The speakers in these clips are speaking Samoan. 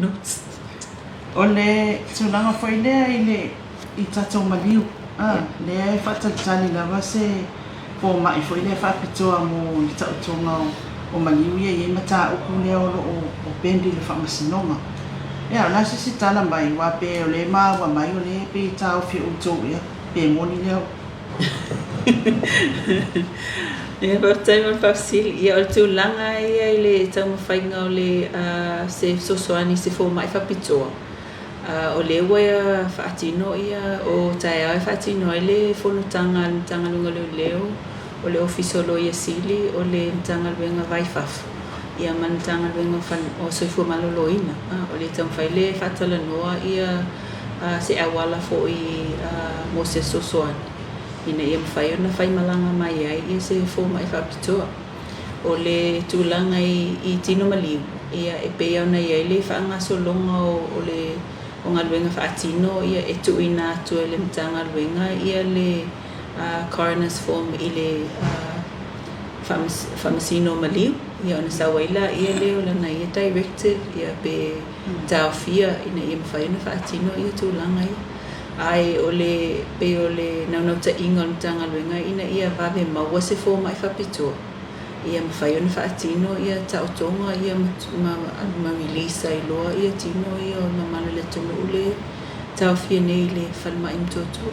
notes. O le tulaga foi lea i le i tatou maliu, a, lea e faatalitali lava se fomai foi lea faapitoa mo le taotoga o maliu ia e i ai mataupu lea o lo o pending i le faamasinoga. Ia, o le a se isi tala mai, aua pe o lea e maua mai o lea e pei e taofi e outou ea, pe moni lea? Ia, faafetai mo le faafesili. Ia, o le tulaga ia i le taumafaiga o le se fesoasoani i se fomai faapitoa, o lea ua faatino ia, o taeao e faatino ai le fonotaga a le Matagaluega o Leoleo, o le Ofisa o Loia Sili, o le Matagaluega Va i Fafo, ia ma le Matagaluega o Soifua Maloloina. O le taumafai lea e faatalanoa ia se auala foi mo se fesoasoani ina ia mafai ona faimalaga mai ai ia se fomai faapitoa. O le tulaga i tino maliu, ia e pei ona i ai le faagasologa o le o galuega faatino, ia e tuuina atu e le Matagaluega ia le coroner's form i le faamasino maliu, ia ona sau ai laia lea o lana ia directive ia pe taofia ina ia mafai ona faatino ia tulaga ia. Ae o le pei o le naunautaiga o le Matagaluega ina ia vave maua se fomai faapitoa ia mafai ona faatino ia taotoga ia ma release ai loa ia tino ia o le mamalu o le atunuu le taofia nei i le falemai i Motootua.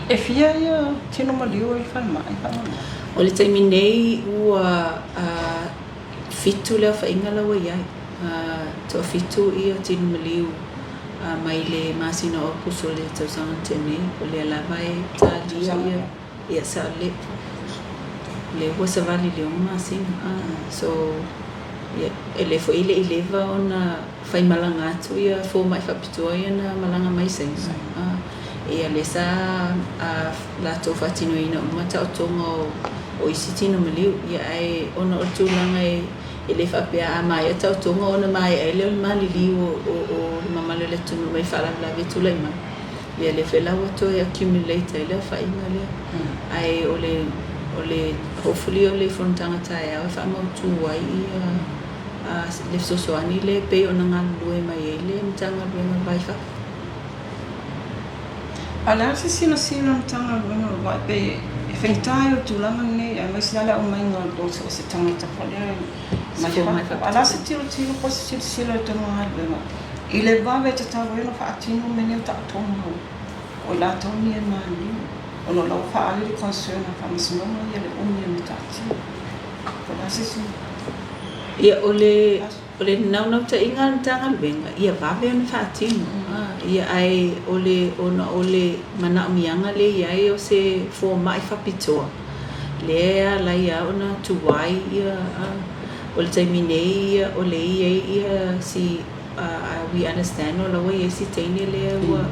E fia ia tino maliu i le falemai faamolemole? O le taimi nei ua 7 le aofaiga la ua i ai. Toafitu ia tino maliu mai le masina o Aokuso o le tausaga na tea nei. O lea lava e talia ia, ia sao lelei. O lea ua savali i le 6 masina. So, ia, e le foi e le i leva ona faimalaga atu ia fomai faapitoa ia na malaga mai Saina. Ia lea sa latou faatinoina uma taotoga o isi tino maliu. Ia ae ona o le tulaga e le faapea a maea taotoga ona maea ai lea o le maliliu o le mamalu o le atunuu mai faalavelave e tulai mai. Ia lea foi la ua toe accumulate ai le aofaiga lea. Ae o le hopefully o le fonotaga taeao e faamautu ai ia le fesoasoani lea e pei ona galulue mai ai le Matagaluega o le Va i Fafo. A o le a se silasila a le Matagaluega o le Va pe e faigata ai o le tulaga lenei aemaise lava le aumaiga o so o se tagata foi lea mai fafo. A o le a se tilotilo po o se silasila a le tou Matagaluega i le vave e tatau ai ona faatino mea nei o taotoga o i latou nei e maliliu ona o la ua faaali le concern a le Faamasinoga ia le umi o le taatia. Po o le a se isi. Ia, o le o le naunautaiga a le Matagaluega, ia vave ona faatino. Ia, ae o le ona o le manaomiaga lea e i ai o se fomai faapitoa, lea e ala ai lava ona tuai ia, o le taimi nei o lea e i ai ia si, we understand o la ua i ai si teine lea ua,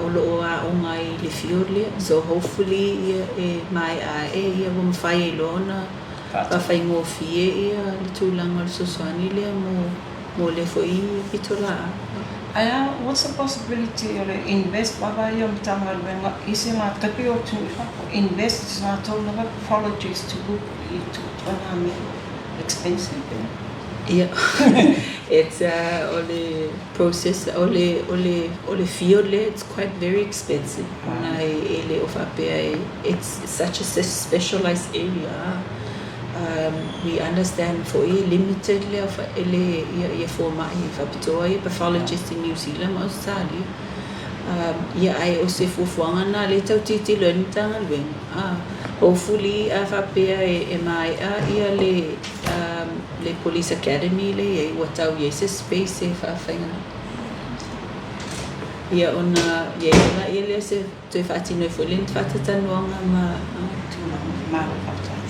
o lo o aoga ai i le field lea. So hopefully ia e maea ae ia ua mafai ai loa ona faafaigofie ia le tulaga o le fesoasoani lea mo lea foi pitolaau. Ae a, what's the possibility o le invest lava ia o Matagaluega i se latou, pei o atunuu i fafo, invest i se latou lava pathologist to look i tulaga mea expensive ea? Ia, it's o le process, o le o le o le field lea, it's quite very expensive ona e le o faapea it's such a specialized area. We understand foi e limited le le ia ia fomai faapitoa ia pathologist i New Zealand ma Ausetalia. Ia ae o se fuafuaga lena lea e tau tilotilo ai le Matagaluega. Hopefully a faapea e maea ia le Police Academy lea e i ai ua tau i ai se space e faafaigata. Ia ona i ai lea se toe faatino ai foi le faatatalanoaga ma tulaga. Malo faafetai.